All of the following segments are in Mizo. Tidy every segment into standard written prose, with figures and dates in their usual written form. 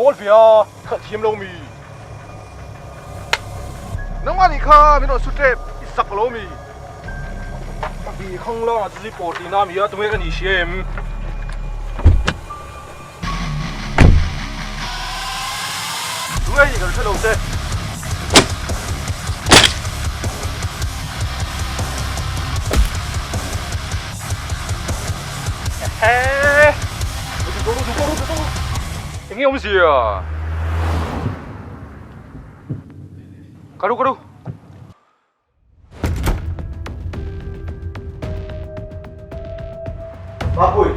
mawl ve a, khalh thiam lo mi. Nangmah nih kha min rawn su tep, i zak lo mi. Ka vi khang lang ah chu zui pawr tihna mi a, tunge ka nih hria em? Tunge nih kan hre lo che. Enge awmzia? Ka ru ka ru. Mapui.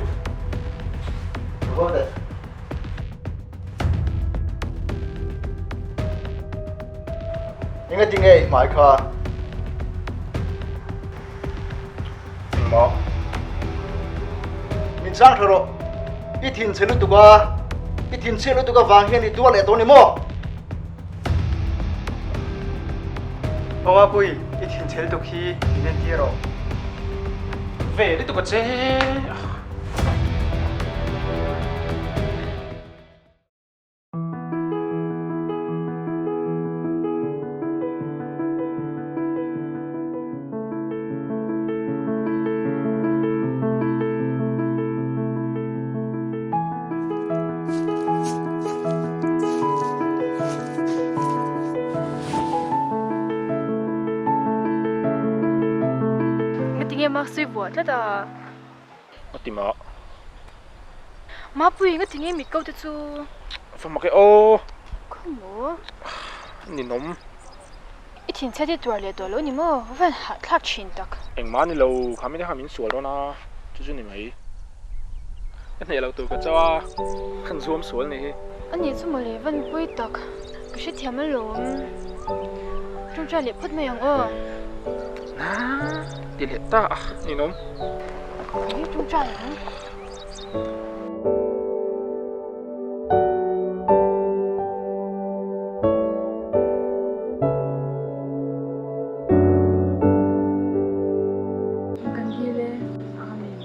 Ka teh. Enge tinge i hmai kha? Engmaw? Min chang tha rawh. I thinchhe lutuk a, i thinchhiat lutuk avang hian i tuar leh tawh ni maw? Awmapui, i thinchhe lutuk hi min entir rawh. Ve lutuk a che. Ngatinge mask chu i vuah tlat a? A ti mah. Mapui, ngatinge mit ko te chu? Va mak e aw. Khaw maw? Ninawm. I thinchhiat hi tuar leh tawh lo ni maw? Va han hahthlak thin tak. Engmah ni lo, kha mite kha min sual dawn a, chu chu ni mai. Ka hneh loh tur ka chau a, kan zuam sual ni hi. A nih chu mawle, van pui tak. Ka hrethiam alawm. Tawngtai leh phawt mai ang aw. Na, ti leh ta a, ninawm. Eng tawngtai ang? Kan dil e, Amen.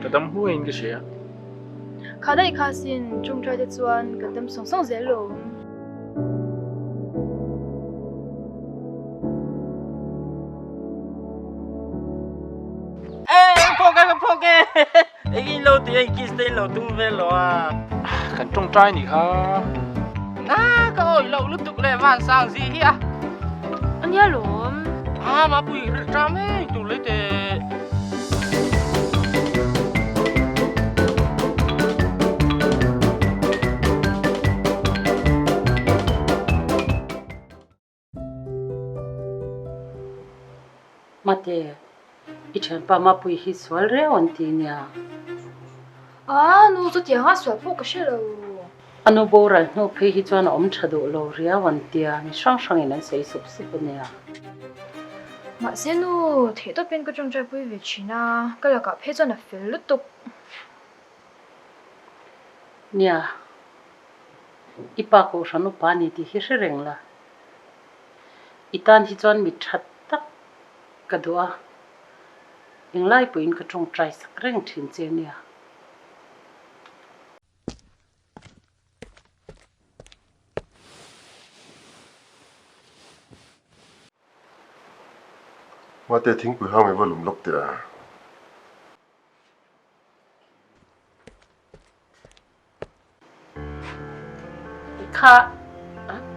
Ka dam huaiin ka hria. Kha daih kha sin, tawngtai te chuan kan dam sawng sawng zel lo. Kan tawngtai nih kha. Ania lawm. Mate, i thianpa Mapui hi sual reu an ti nia. A nu chutiang a sual pawh ka hre lo. A nu boral hnu phei hi chuan a awm tha duh lo riau an tia, mi hrang hrangin an sawi sup sup a nia. Mahse nu, theih tawpin ka tawngtai pui ve thin a, ka lakah phei chuan a fel lutuk. Nia, i pa kohhran upa a ni tih hi hre reng la. I tan hi chuan mi tha tak ka duh a, englai pawhin ka tawngtai sak reng thin che nia. Mate thingpui hang i va lum lawk teh a. Kha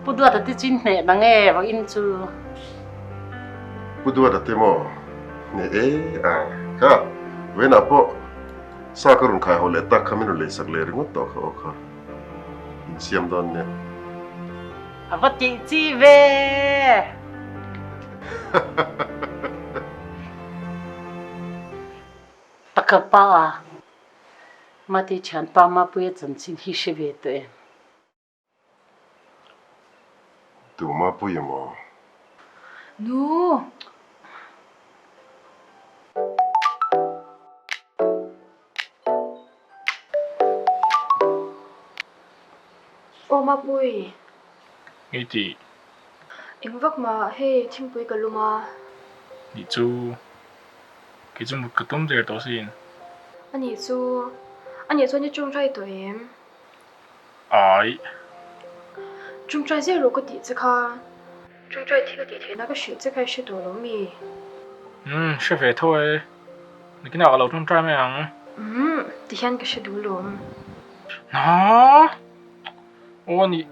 Pu Duata te chu in hneh na nge vak in chu? Pu Duata te maw? Hneh e a. Kha vawiinah pawh sa ka rawn khai ho leh tak kha min rawn leisak leh ringawt tawh kha aw kha. Insiam dawn nia. A va tih chi ve! Taka pa a, Mate thianpa Mapuia chanchin hi hre ve tawh em? Tu Mapuia maw? Nu! Aw Mapui. Ngei ti. Eng vak mah hei thingpui ka lum a. Nih chu, kei chu mut ka tum der tawh sin. A nih chu, a nih chuan i tawngtai tawh em? Ai. Tawngtai zel rawh ka tih che kha. Tawngtai thil tih theihna ka hrilh che kha i hre tawh lo mi? Umm, hre ve tho e. Nikinah ka lo tawngtai mai ang. Umm, tihian ka hre duh lawm. Hna! Aw a nih.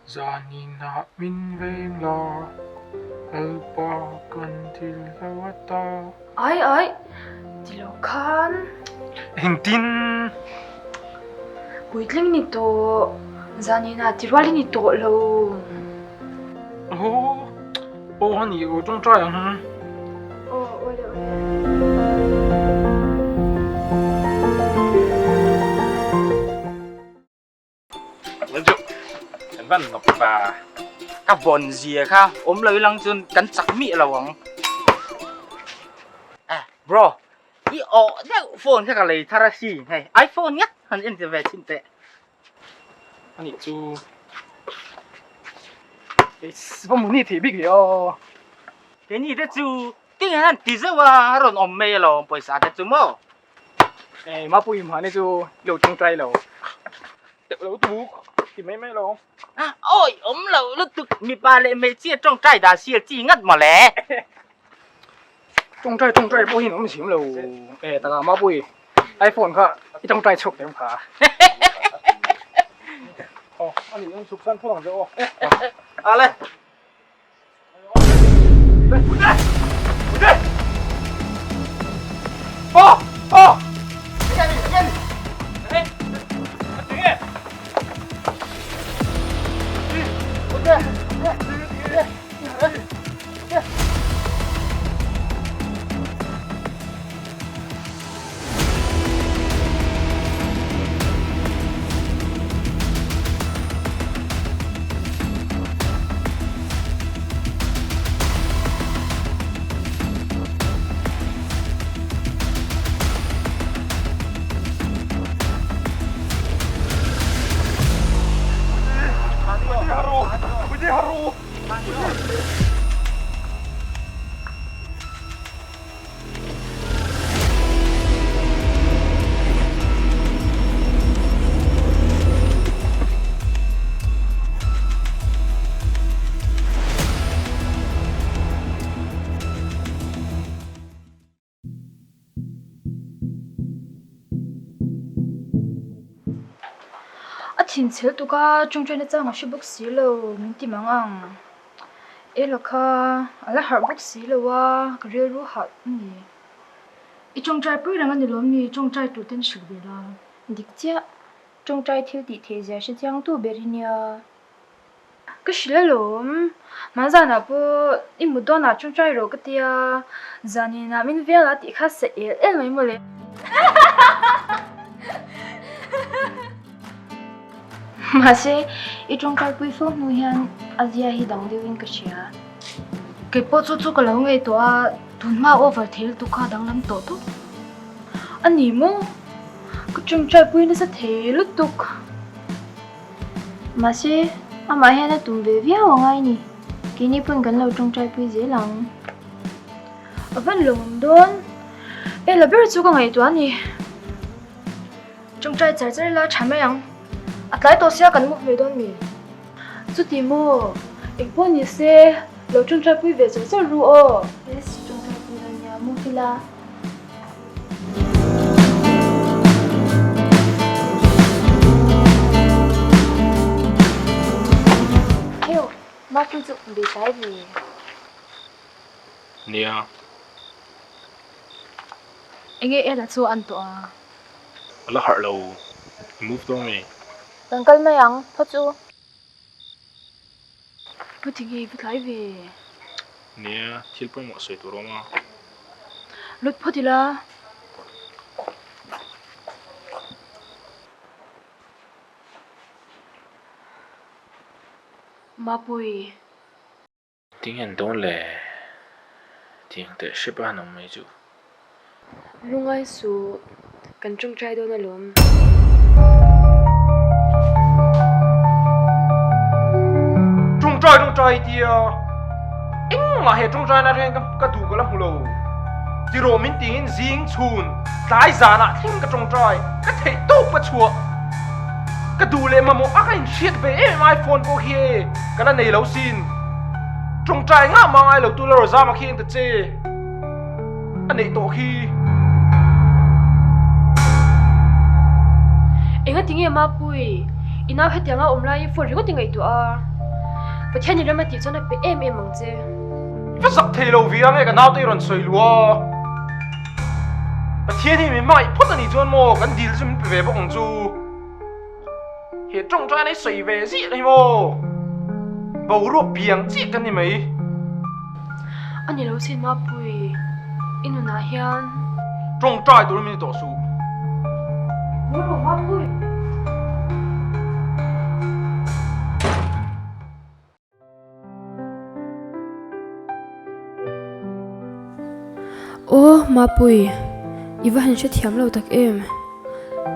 Zaninah min veng la, Lalpa kan thil hlo ata. Ai ai, ti lo khan. Engtin? Puitling ni tawh, zaninah ti rual i ni tawh lo. Aw, aw a nih aw tawngtai ang. Aw, awle awle. Kan van nawk va. Ka vawn zia kha awm lo ilang chuan kan chak miah lo ang. Eh bro, i awh deuh phone kha ka lei thar a si hei iPhone ngat han en ve chhin teh. Anih chu Va mu ni thei bik hle aw. Keini te chu ting hian ti zeuh a a rawn awm mai alawm pawisa te chu maw. Ei Mapui mahni chu i lo tawngtai lo. Teuh lo tuk ti mai mai lo. A awi awm lo lutuk mipa leh hmeichhia tawngtai dan sial chi ngat mawle. Tawngtai tawngtai pawh hian awm zim lo e taka Mapui iPhone kha i tawngtai chhuak teh ang kha. Aw ani ang chhuk san phawt ang che aw. Ale. A thinchhel tuk a, tawngtaina chang a hre bawk si lo, min ti mang ang. Ela kha a la harh bawk si lo a, ka rilru hah a ni. I tawngtai pui reng a ni lawm ni, tawngtai tur ten hrilh ve la. Dik chiah, tawngtai thil tih theih zia hre chiang tu ber i nia. Ka hrilh alawm, hmanzanah pawh i mut dawnah tawngtai rawh ka tia, zaninah min vel a tih kha sa el el mai mawle. Mahse, i tawngtaipui fo hnu hian a zia hi dang deuhin ka hria. Kei pawh chu chu ka lo ngaihtuah a, tun hma over thei lutuk kha danglam tawh tawp. A ni maw? Ka tawngtaipui nasa thei lutuk. Mahse, amah hian a tum ve viau a ngai ni. Keini pawn kan lo tawngtaipui zel ang. A van lawm dawn. Ela ber chu ka ngaihtuah a ni. Tawngtai char char ila tha mai ang. A tlai tawh sia kan move mai dawn mi? Chuti maw? Engpawh ni se lo tawngtai pui ve char char ru aw. Yes, tawngtai pui dawn nia, move ila. Heo, Mapui chu be tlai ve. Nia. Enge Ella chu an tawh a? A la harh lo, i move dawn nge? Kan kal mai ang, phaw chu. Pu ti nge i va tlai ve? Nia, thil pawimawh sawi tur a awm a. Lut phawt ila. Mapui. Ting en dawn le, tiang teh hrep a han awm mai chu. Lungai suh, kan tawngtai dawn alawm. tangtai tia engmah he tawngtaina atangin ka duh ka la hmu lo. Tiraw min tingin zing chhun tlai zanah thleng ka tawngtai ka theih tawp ka chhuah. Ka duh leh mamawh a ka inhriat ve em em iPhone pawh khi e ka la nei lo sin. Tawngtai ngah mah ngai lo tu la Rozama khi eng ta che a neih tawh khi. Enga tinge Mapui, i nau hetianga awm laiin phone ringawt i ngaihtuah a, Pathian i ram a tih chuan a pe em em ang che. I va zak thei lo ve a nge ka naute i rawn sawi luh a, Pathian hi min hmangaih phawt a nih chuan maw kan dil chu min pe ve bawk ang chu. He tawngtaina hi sawi ve ziah hi maw? Boruak biang chiah kan ni mai. A ni lo sin Mapui, i nunah hian. Tawngtai turin min ti tawh suh. Haw rawh Mapui. Aw Mapui, i va han hrethiam lo tak em?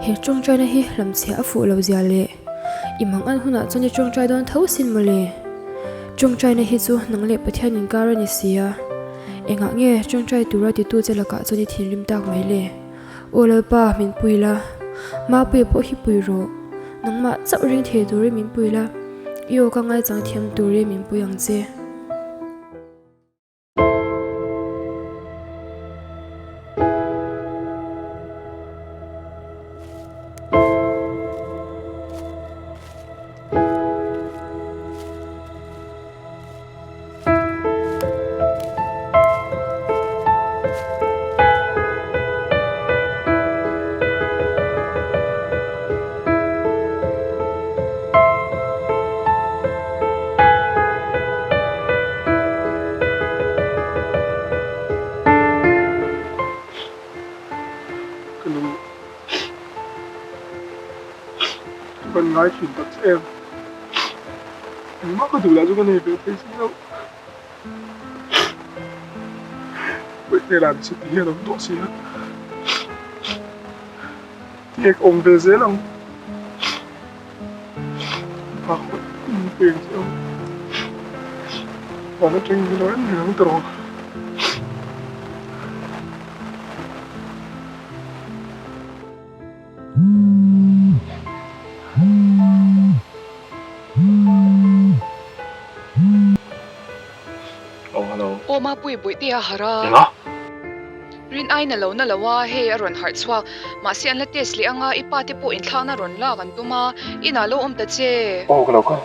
He tawngtaina hi hlamchhiah a fuh lo zia leh i mang an hunah chuan i tawngtai dawn tho sin mawle. Tawngtaina hi chu nang leh Pathian inkar a ni si a, engah nge tawngtai tura titu che lakah chuan i thinrim tak mai le? Aw Lalpa, min pui la, Mapuia pawh hi pui rawh. Nangmah chauh ring thei turin min pui la, i aw ka ngaichang thiam turin min pui ang che. Ka nu ka van ngai thin tak che em. Engmah ka duh lah chu ka nei ve thei si lo. Pawih lah chu ti hian a awm tawh si a. Ti ka awm ve zel ang. Pa khawih in peng che ang. Van atangin min lo en reng ang tawh ang. Oh hello. Aw Mapui Bawihte a harh a. Enga? Rin aiin a lo na lo a, hei a rawn harh chhuak. Mahse an la test leh anga i pa te pawh inthlakna rawn lak an tum a, inah lo awm ta che. Aw ka lo kal.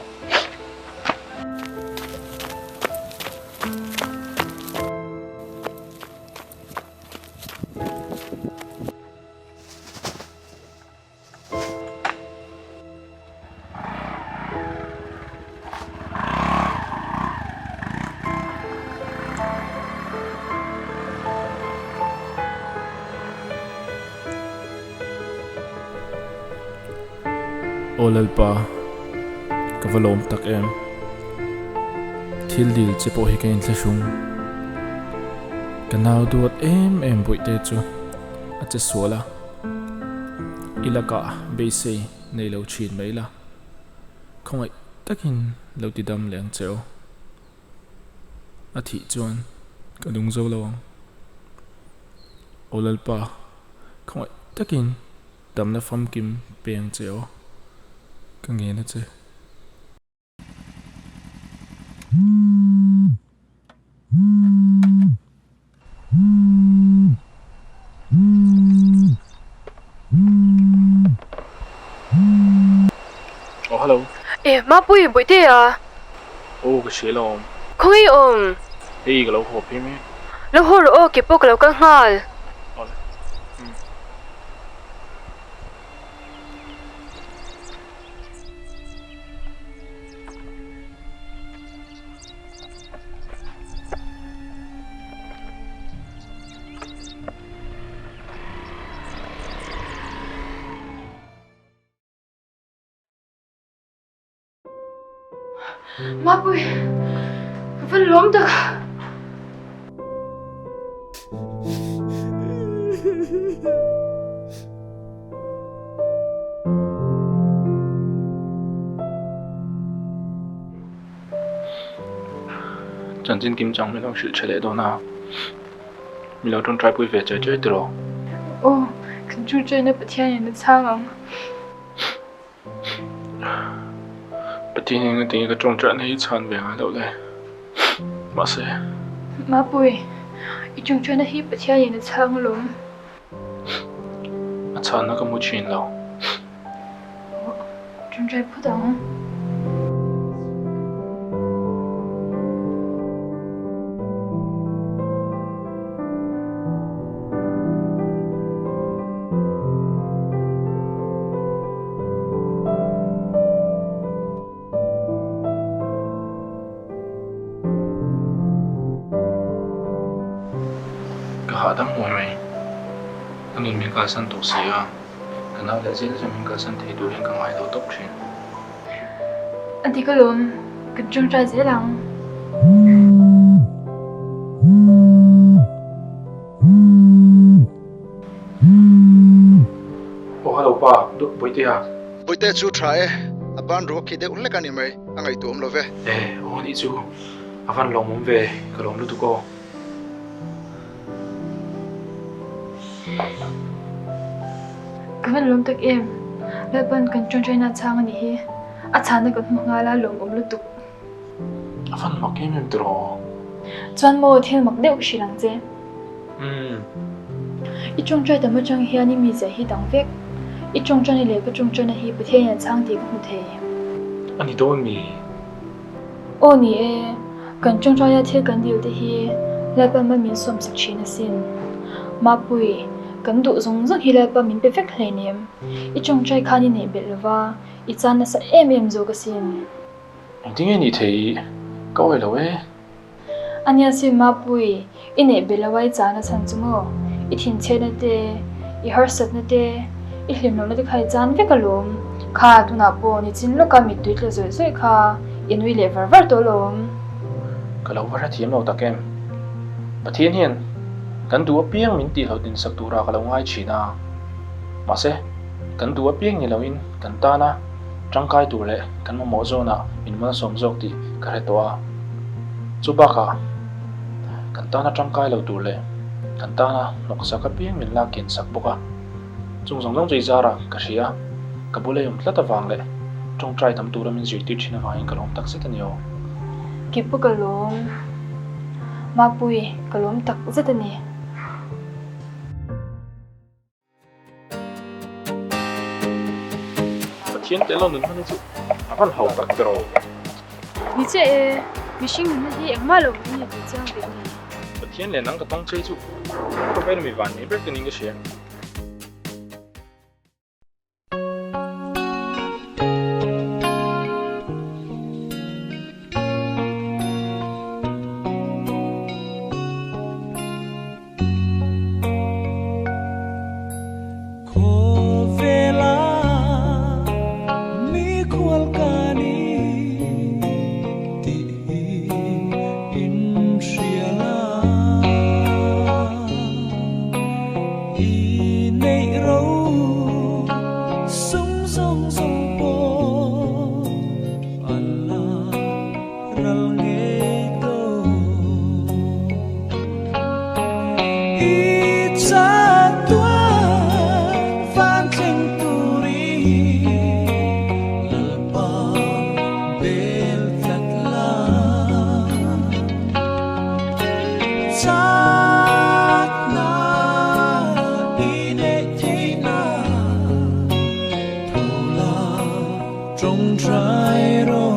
Aw Lalpa, ka va lawm tak em. Thil dil che pawh hi ka inthlahrung. Ka nau duat em em bawihte chu a che sual a. I lakah beisei nei lo thin mai la, khawngaih takin lo ti dam leh ang che aw. A thih chuan ka lung zo lo ang. Aw Lalpa, khawngaih takin damna famkim pe ang che aw, ka ngen a che. Oh hello. Eh Mapui Bawihte a. Oh ka hria lo. Khawngaih awm. Hei ka lo haw phei mai. Lo haw rawh aw ke pawh ka lo kal nghal. Awle. Umm. Mapui, ka va lawm tak. Chanchin kim chang min lo hrilh tha leh dawn a, min lo tawngtai pui ve chai chai tiraw? Aw, kan tawngtaina Pathianin a chhang ang. Pathian hian engtin nge ka tawngtaina hi chhan ve ngai loh le? Mahse. Mapui, i tawngtaina hi Pathianin a chhang alawm. A chhanna ka hmu thin lo. Tawngtai phawt ang. Ka hahdam huai mai. Ka nun min kalsan tawh si a, ka nau leh zel chu min kalsan thei turin ka ngai lo tawp thin. A dik alawm, kan tawngtai zel ang. Aw hello pa, Bawihtea. Bawihtea chu tha e, a ban ruak khi deuh hlek a ni mai, a ngaihtuah awm lo ve. E, aw nih chu, a van lawmawm ve, ka lawm lutuk aw. Ka van lawm tak em, Lalpan kan tawngtaina chhang a nih hi, a chhana kan hmu nghal a lawmawm lutuk. A van mak em em tiraw? Chuan maw thil mak deuh ka hrilh ang che. Umm. I tawngtai tam atang hian i mizia hi dang vek. I tawngtaina leh ka tawngtaina hi Pathianin a chhang tih ka hmu thei. A ni dawn mi? Aw ni e, kan tawngtaia thil kan dil te hi Lalpa mal min sawmsak thin asin. Mapui, kan duh zawng zawng hi Lalpa min pe vek hleinem. I tawngtai khan i neih belh lova, i chan nasa em em zawk asin. Engtin nge nih thei ka awih lo e. Ania sin Mapui, i neih be lo a i chana chhan chu maw? I thinchhiatna te, i harsatna te, i hlimlohna te kha i chan vek alawm. Kha tunah pawh nichin lawka mittui tla zawih zawih kha i nui leh var var tawh alawm. Ka lo va hrethiam lo tak em? Pathian hian kan duh apiang min tihhlawhtlin sak tura ka lo ngai thin a. Mahse, kan duh apiang ni loin kan tana tangkai tur leh kan mamawh zawnah min malsawm zawk tih ka hre tawh a. Chu bakah kan tana tangkai lo tur leh kan tana hnawksak apiang min lak kian sak bawk a. Chung zawng zawng chu i zarah ka hria a, ka bula i awm tlat avang leh tawngtai tam tura min zirtir thin avangin ka lawm tak zet a ni aw. Kepu ka lawm. Mapui, ka lawm tak zet a ni. Pathian tel lo nun hman hi chu a van hau tak ber aw. Ni che e, mihring nunna hi engmah lo mai ni tih chiang ve ni. Pathian leh nang ka tawng che chu ka vela mi van nei ber ka ning ka hria. Tawngtai rawh.